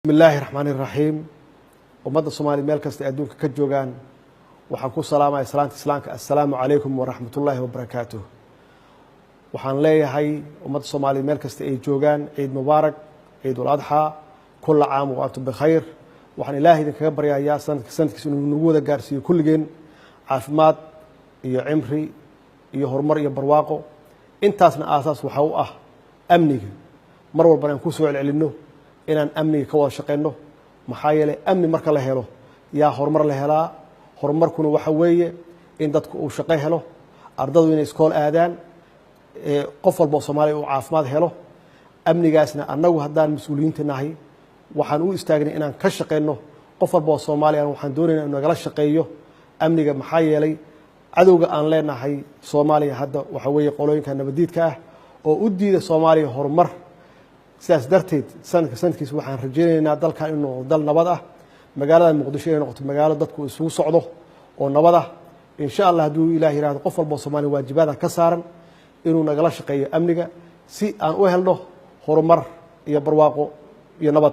Bismi illaahi raxmaani raxiim. Ummadda Soomaaliya meel kasta ay adduunka ka joogaan, waxaan ku salaamaya salaanta Islaamka: assalaamu calaykum waraxmat ullaahi wabarakaatuh. Waxaan leeyahay ummadda Soomaaliya meel kasta ay joogaan, ciid mubaarak, ciid ul adxaa, kulla caam wa antum bikhayr. Waxaan Ilaahay idinkaga baryayaa sanadka sanadkiisa inuu nagu wada gaarsiiyo kulligeen caafimaad iyo cimri iyo horumar iyo barwaaqo. Intaasna aasaas waxaa u ah amniga. Mar walbana aan ku soo celcelinno inaan amniga ka wada shaqeyno, maxaa yeelay amni marka la helo yaa horumar la helaa. Horumarkuna waxa weeye in dadku uu shaqo helo, ardadu inay iskool aadaan, qof walba oo Soomaaliya uu caafimaad helo. Amnigaasna annagu haddaan mas-uuliyiinta nahay waxaan u istaagnay inaan ka shaqeyno. Qof walba oo Soomaaliya waxaan doonayna inu nagala shaqeeyo amniga, maxaa yeelay cadowga aan leenahay Soomaaliya hadda waxa weeye qolooyinka nabadiidka ah oo u diida Soomaaliya horumar. Sidaas darteed sanadka sanadkiisa waxaan rajaynaynaa dalkan inuu noqdo dal nabad ah, magaalada Muqdisho inay noqoto magaalo dadku isugu socdo oo nabad ah, insha Allah. Hadduu Ilaah yihahdo, qof walba oo Soomaaliya waajibaada ka saaran inuu nagala shaqeeyo amniga si aan u helno horumar iyo barwaaqo iyo nabad.